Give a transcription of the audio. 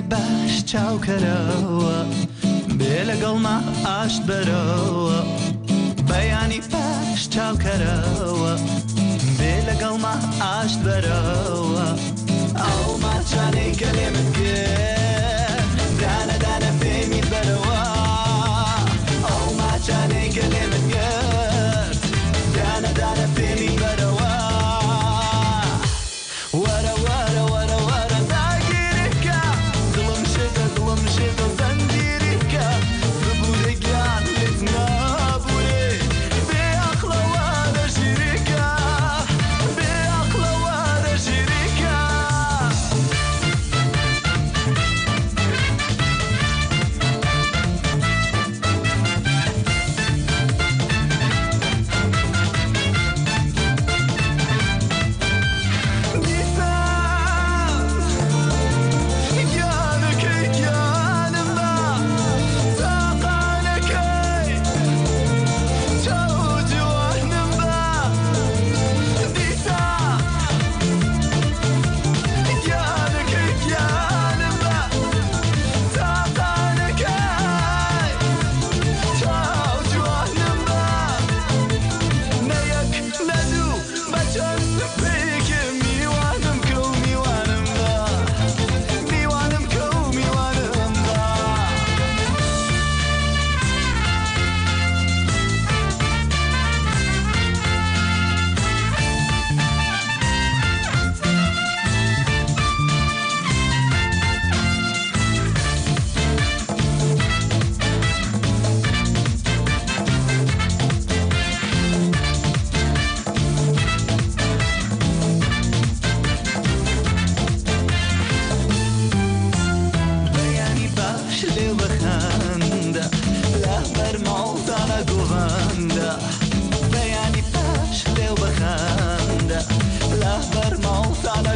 بەیانی باش چاوکەرەوە، بێ لەگەڵما ئاشت بەرەوە. بەیانی باش چاوکەرەوە، بێ لەگەڵما ئاشت بەرەوە. ئەو ماچانەی کە لێمت کرد، دانە دانە پێمی بەرەوە. ئەو ماچانەی کە لێمت کرد، دانە دانە پێمی بەرەوە. وەرە وەرە وەرە وەرە داگیرکە، دڵم شێتە دڵم شێتە زەنجیرکە. ببورە گیان لێت نابورێ، بێ ئەقڵە وەرە ژیرکە، بێ ئەقڵە وەرە ژیرکە. دیسان گیانەکەی گیانم بە، تاقانەکەی چاو جوانم بە. دیسان گیانەکەی گیانم بە، تاقانەکەی چاو جوانم بە. نە یەک نە دوو بە چەند پێیەکێ میوانم کە و میوانم بە، میوانم کە و میوانم بە. بەیانی باش لێو بەخەندە، لە بەر ماڵتانە گۆڤەندە. بەیانی باش لێو بەخەندە، لە بەر ماڵتانە